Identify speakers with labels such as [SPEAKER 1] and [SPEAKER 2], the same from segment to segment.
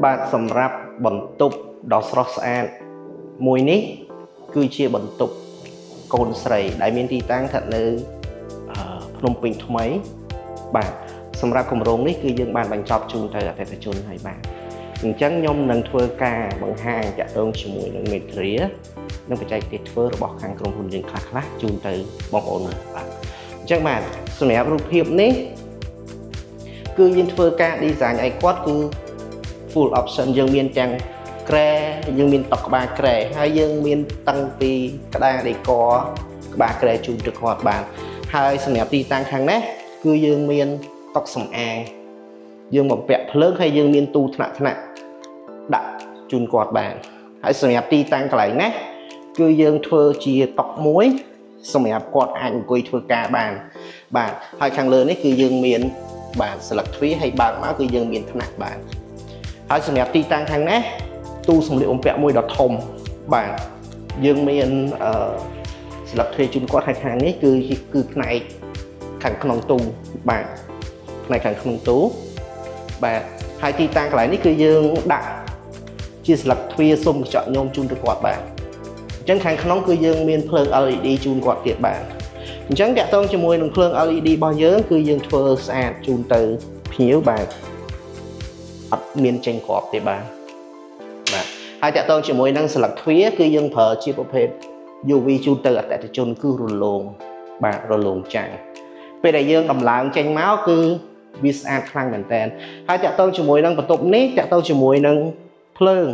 [SPEAKER 1] បាទសម្រាប់បន្ទប់ដ៏ស្រស់ស្អាតមួយនេះគឺជាបន្ទប់កូនស្រី ដែលមានទីតាំងស្ថិតនៅភ្នំពេញថ្មីបាទសម្រាប់គម្រោងនេះគឺយើងបានបញ្ចប់ជូនទៅអតិថិជនហើយបាទអញ្ចឹងខ្ញុំនឹងធ្វើការបង្ហាញតាក់ទងជាមួយនឹង material និងបច្ចេកទេសធ្វើរបស់ខាងក្រុមហ៊ុនយើងខ្លះៗជូនទៅបងប្អូនមើលបាទអញ្ចឹងបាទសម្រាប់រូបភាពនេះគឺយើងធ្វើការ design ឲ្យគាត់គឺ full option យើងមានទាំងគ្រែយើងមានតុក្បាលគ្រែហើយយើងមានតាំងពីក្តារ decor ក្បាលគ្រែជូនទៅគាត់បាទហើយសម្រាប់ទីតាំងខាងនេះគឺយើងមានតុសម្អាងយើងបំពាក់ភ្លើងហើយយើងមានទូថ្នាក់ថ្នាក់ដាក់ជូនគាត់បានហើយសម្រាប់ទីតាំងកន្លែងនេះគឺយើងធ្វើជាតុមួយសម្រាប់គាត់អាចអង្គុយធ្វើការបានបាទហើយខាងលើនេះគឺយើងមានបាទស្លឹកទ្វារហើយបើកមកគឺយើងមានថ្នាក់បាទ ហើយសម្រាប់ទីតាំងខាងនេះទូសម្លៀកបំពាក់មួយដ៏ធំបាទយើងមានអឺស្លឹកទ្វារជូនគាត់ហើយខាងនេះគឺគឺផ្នែកខាងក្នុងទូបាទផ្នែកខាងក្នុងទូបាទហើយទីតាំងកន្លែងនេះគឺយើងដាក់ជាស្លឹកទ្វារសុំកញ្ចក់ញោមជូនទៅគាត់បាទអញ្ចឹងខាងក្នុងគឺយើងមានភ្លើង LED ជូនគាត់ទៀតបាទអញ្ចឹងតាក់ទងជាមួយនឹងភ្លើង LED របស់យើងគឺយើងធ្វើស្អាតជូនទៅភ្ញៀវបាទ អត់មានចេញគ្រាប់ទេបាទបាទហើយតាក់ទងជាមួយនឹងស្លឹកទ្វារគឺយើងប្រើជាប្រភេទ UV ជូនទៅអតិថិជនគឺរលោងបាទរលោងចាំងពេលដែលយើងដំឡើងចេញមកគឺវាស្អាតខ្លាំងមែនតើហើយតាក់ទងជាមួយនឹងបន្ទប់នេះតាក់ទងជាមួយនឹងភ្លើង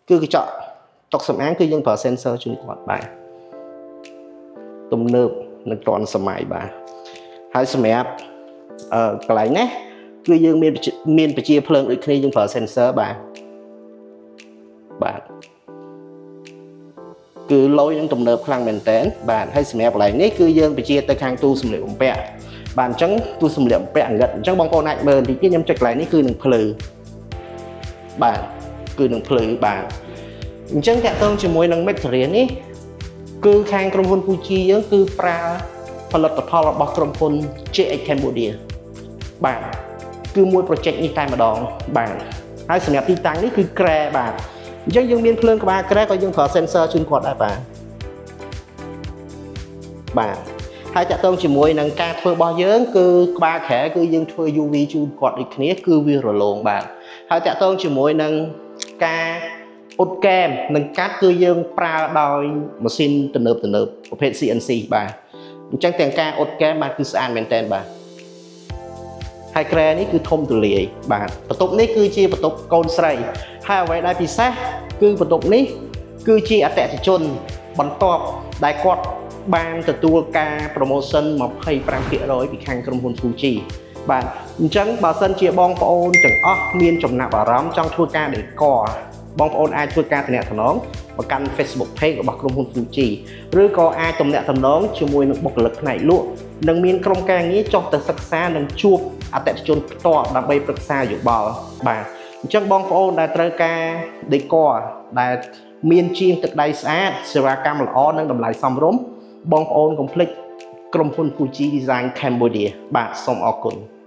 [SPEAKER 1] គឺកញ្ចក់តុសម្អាងគឺយើងប្រើ sensor ជូនគាត់បាទទំនើបនិងទាន់សម័យបាទហើយសម្រាប់កន្លែងនេះ គឺយើងមានមានបញ្ជាភ្លើងដូចគ្នាយើងប្រើ sensor បាទបាទគឺលយនឹងទំនើបខ្លាំងមែនតើបាទហើយសម្រាប់កន្លែងនេះគឺយើងបញ្ជាទៅខាងទូសម្លៀកបំពាក់បាទអញ្ចឹងទូសម្លៀកបំពាក់អង្កឹតអញ្ចឹងបងប្អូនអាចមើលបន្តិចទៀតខ្ញុំចុចកន្លែងនេះគឺនឹងភ្លឺបាទគឺនឹងភ្លឺបាទអញ្ចឹងតាក់ទងជាមួយនឹង material នេះគឺខាងក្រុមហ៊ុន Fuji យើងគឺប្រើផលិតផលរបស់ក្រុមហ៊ុន JX Cambodia បាទគឺមួយ project នេះតែម្ដងបាទហើយសម្រាប់ទីតាំងនេះគឺគ្រែបាទអញ្ចឹងយើងមានភ្លើងក្បាលគ្រែក៏យើងប្រើ sensor ជូនគាត់ដែរបាទបាទហើយតាក់ទងជាមួយនឹងការធ្វើរបស់យើងគឺក្បាលគ្រែគឺយើងធ្វើ UV ជូនគាត់ដូចគ្នាគឺវារលោងបាទហើយតាក់ទងជាមួយនឹងការអ៊ុតគែមនិងកាត់គឺយើងប្រើដោយម៉ាស៊ីនទំនើបទំនើបប្រភេទ CNC បាទអញ្ចឹងទាំងការអ៊ុតគែមបាទគឺស្អាតមែនតើបាទ ហើយគ្រែនេះគឺធំទូលាយបាទបន្ទប់នេះគឺជាបន្ទប់កូនស្រីហើយអ្វីដែលពិសេសគឺបន្ទប់នេះគឺជាអតិថិជនបន្ទាប់ដែលគាត់បានទទួលការ promotion 25%ពីខាងក្រុមហ៊ុន Fuji បាទអញ្ចឹងបើសិនជាបងប្អូនទាំងអស់មានចំណាប់អារម្មណ៍ចង់ធ្វើការ decor បងប្អូនអាចធ្វើការទំនាក់ទំនងមកកាន់ Facebook Page របស់ក្រុមហ៊ុន Fuji ឬក៏អាចទំនាក់ទំនងជាមួយនឹងបុគ្គលិកផ្នែកលក់និងមានក្រុមការងារចុះទៅសិក្សានិងជួបអតិថិជនផ្ទាល់ដើម្បីប្រឹក្សាយោបល់បាទអញ្ចឹងបងប្អូនដែលត្រូវការ decor ដែលមានជាងទឹកដៃស្អាតសេវាកម្មល្អនិងតម្លៃសមរម្យបងប្អូនកុំភ្លេចក្រុមហ៊ុន Fuji Design Cambodia បាទសូមអរគុណ។